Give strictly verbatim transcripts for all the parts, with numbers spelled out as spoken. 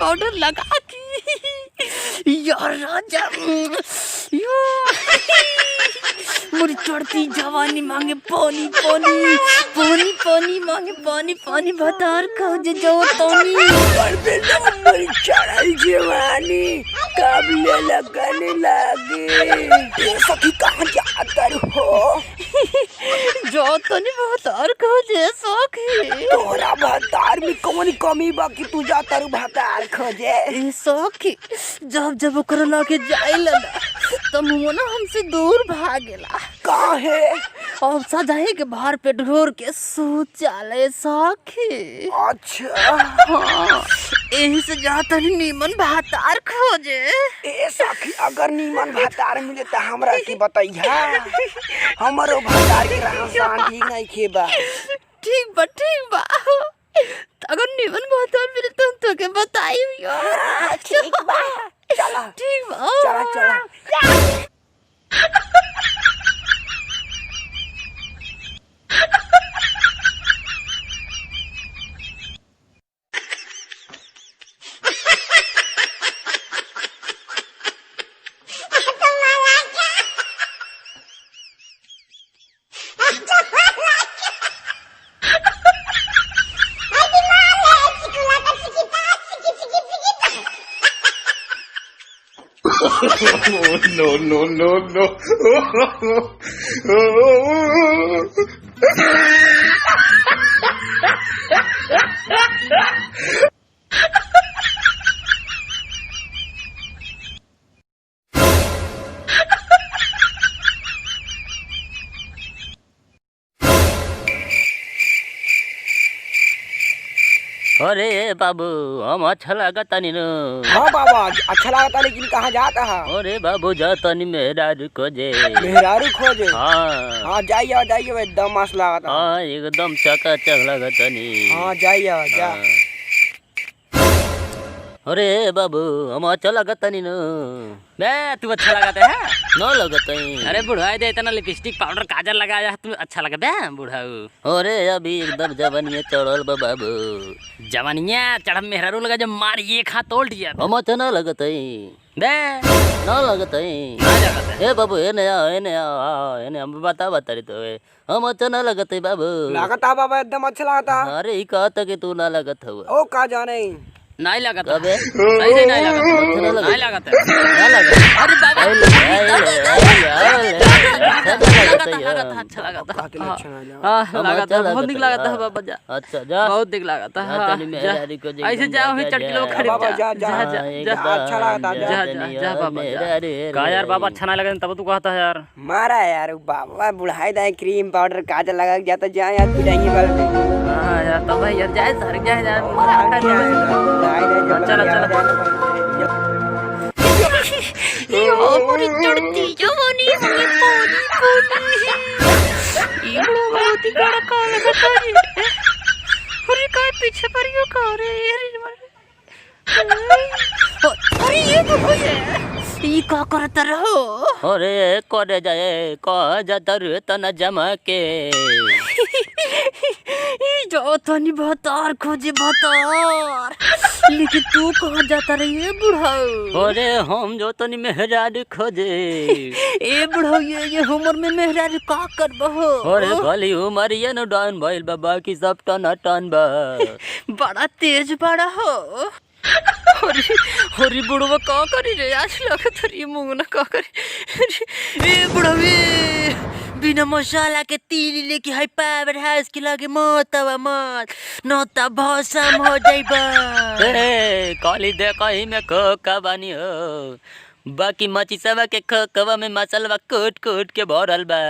पाउडर लगा के। यार राजा, यो। मोरी चढ़ती जवानी माँगे पानी, पानी, पानी, पानी माँगे पानी, पानी भतार खोजे जाओ तानी। पर बेटा, मोरी चढ़ल जवानी कब ले लगने लागे? ए सखी, कहाँ जातर हो? जाओ तनी भतार खोजे सखी। तोहरा भतार में कौन कमी बा कि तू जातर भतार खोजे? ए सखी, जब जब ओकरा लगे जाइला ना, त मुँह ना हमसे दूर भागेला। काहे? अब सजाई के भार पे ढोर के सूत जाले सखी। अच्छा। हाँ, एही से जा तनी नीमन भतार खोजे। ए सखी, अगर नीमन भतार मिले त हमरा के बतैहा। हमरो भतार के रहन सहन ठीक नइखे बा। ठीक बा, ठीक बा। अगर नीमन भतार मिले त हम तोके बताई यार। हाँ, ठीक बा। चला। ठीक बा। चला, चला। No, no, no, no. अरे बाबू, हम अच्छा लागतानी न। हाँ बाबा, अच्छा लागता, लेकिन कहाँ जाता है? अरे बाबू, जातानी मेहरारू खोजे। मेहरारू खोजे? हाँ। हाँ, जाइए, जाइए, एकदम मस्त लागता। हाँ, एकदम चकाचक लागतानी। हाँ, जाइए, जा। हाँ। अरे बाबू, हम अच्छा लागतानी न। बे, तू अच्छा लागत है? न लागत है। अरे बुढ़ाई दे, इतना लिपस्टिक, पाउडर, काजल लगाया है, तू अच्छा लगत है बुढ़ाऊ। अरे अभी एकदम जवनिया चढ़ल बा बाबू। जवनिया चढ़ब मेहरारू लगा जब मार एक हाथ तोड़ दिया। हम अच्छा ना लगत है। बे। ना लागत है। ना लागत है। ए बाबू, एने आ, एने आ, आ, एने हम बता, बता रही तो ए। हम अच्छा ना लागत है बाबू। लागत है बाबा, एकदम अच्छा लागत है। अरे, ई कहत है कि तू ना लागत हव। ओ, का जाने। नहीं लागत है। कबे? सही से नहीं लागत है। अच्छा ना लागत है। नहीं लागत है। ना लागत है। अरे बाबा। आइले, आइले, आइले, आइले। अच्छा ना लागत है, लागत है, यार। अच्छा लागत है। बाकी हाँ। लक्षण आ जाओ। हाँ, हम लागत अच्छा है, बहुत लागत निक है, लागत है हाँ। बाबा जा। अच्छा, जा। बहुत निक लागत है, जा, हाँ, तनी जा। मेहरारू को देख ऐसे ले, जाओ, जा, ही जा, चटकी जा। लोग खरीद बाबा, जा। जा, जा। जा, जा, हाँ, जा। एकदम अच्छा लागत है, जा, जा। जा, तनी जा, यार, बाबा, जा। मेहरारू, का यार, बाबा, अच्छा ना लगे, तब तू कहता है यार। मारा यार, उ बाबा बुढ़ाई दाई, क्रीम पाउडर, काजल लगा के जाता, जा यार, पिटाइए बाल में। हाँ यार, तब भाई यार, जाए सर, जाए, जाए, बुढ़ाई दाई, हाँ, चला, चला। ये मोरी चढ़ती जवानी, मोरी पानी, पानी। ये बड़ा बहुत ही बड़ा काला कटारी। अरे, काय पीछे परियो का रे? अरे, अरे, ये तो कोई है। ई का करत रहो? अरे, करे जाए, कह जात रहे तना जमा के। ई जो तनी भतार खोजे भतार। लेकिन तू कहाँ जाता रही है बुढ़ऊ? अरे, हम जो तनी मेहरारू खोजे। ए बुढ़ऊ, ये, ये उम्र में मेहरारू का करबहो? अरे, खाली उम्र ये न डाउन भइल बा, बाकी सब टना टन बा। बड़ा तेज बड़ा हो। अरे, अरे बुढ़वा का करी रे, आज लगत रे मुंगना का करी। अरे, ए बुढ़वे, बिना मसाला के तेल लेके हाई पावर हाउस के लगे मत आवा मत, न त भसम हो जाइबा। ए, खाली देखही में खोखा बानी हो, बाकी मचिसवा के खोखवा में मसलवा कूट कूट के भरल बा।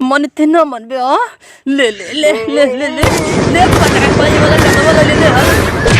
मन ते न मन बे, आ? ले, ले, ले, पकड़ पाई वाला गदवा ले, ले, ले, आ?